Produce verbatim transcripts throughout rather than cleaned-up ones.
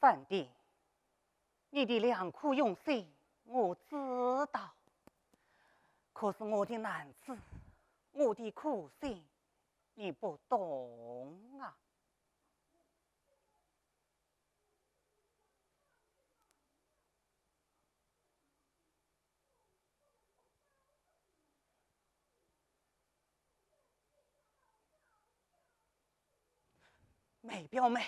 三弟，你的良苦用心我知道，可是我的难处，我的苦心，你不懂啊。 梅表妹，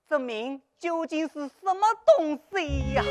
这命究竟是什么东西呀？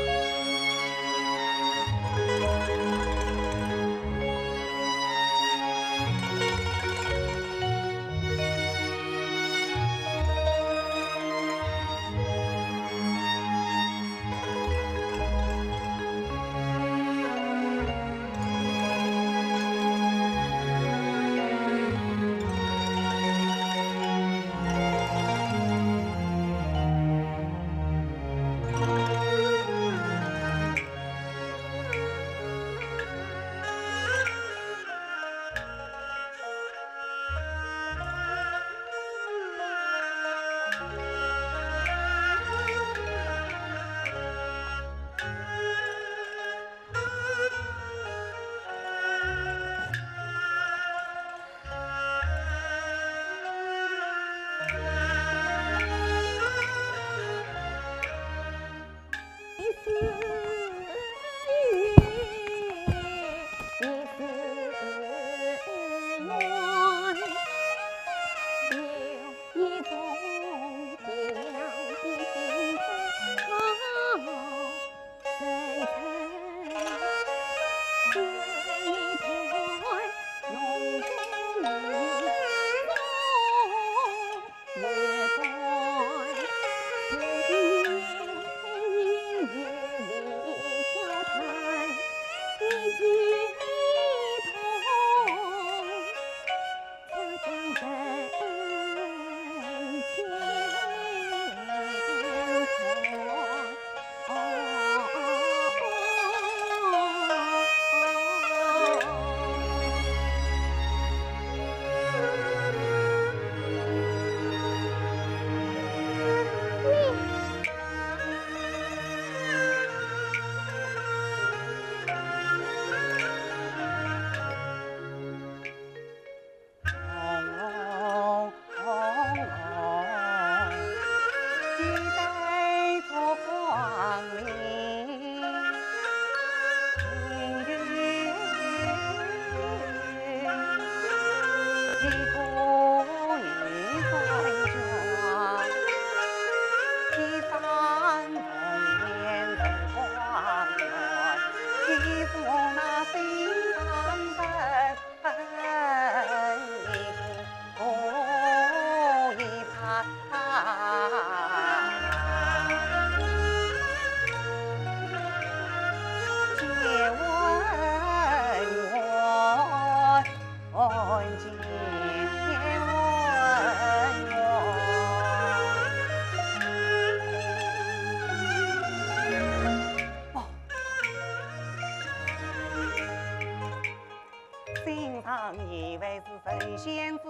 心上以为是神仙之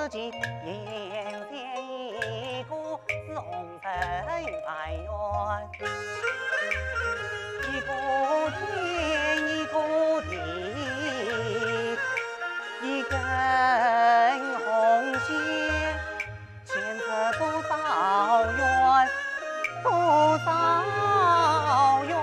气，眼前一个是红尘凡缘，一个天一个地，一根红线。 牵扯多少冤，多少冤。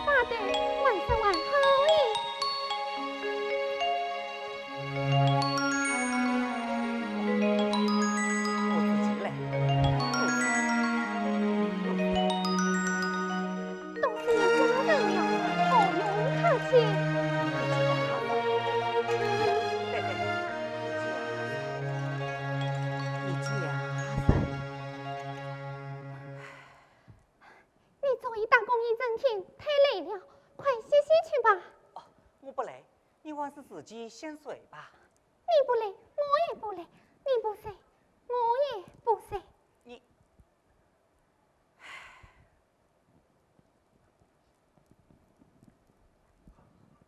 拜得晚生还好哩。我自己来。都是一家人了，何用客气？你家人。你作为大功一整天，太累了，快歇歇去吧。哦，我不累，你还是自己先睡吧。你不累，我也不累；你不睡，我也不睡。你……唉。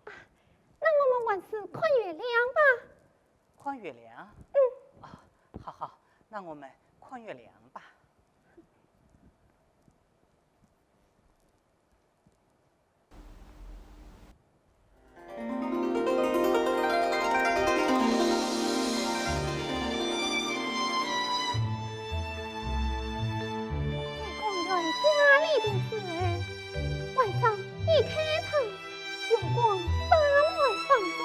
啊，那我们还是看月亮吧。看月亮？嗯。啊，好好，那我们看月亮吧。 在公园家里的时候，晚上一开窗，月光洒满房中。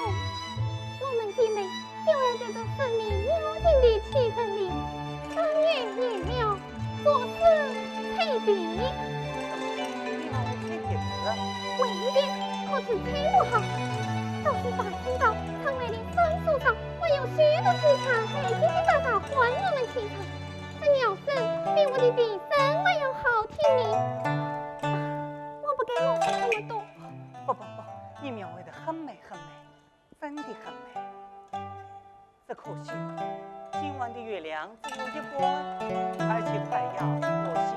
我们姐妹就要在这神秘幽静的气氛里，赏月、赏月亮，作诗吹笛。你拿来吹笛子？为的可是吹不好，倒是打听到窗外的桑树上还有许多奇葩，叽叽喳喳唤我们去唱。 这鸟声比我的笛声还要好听呢。啊，我不该描绘这么多。不不不，你描绘得很美很美，真的很美。只可惜，今晚的月亮只有一半，而且快要落下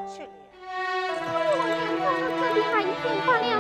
去了。哎呦，我眼中的这里还已经发亮，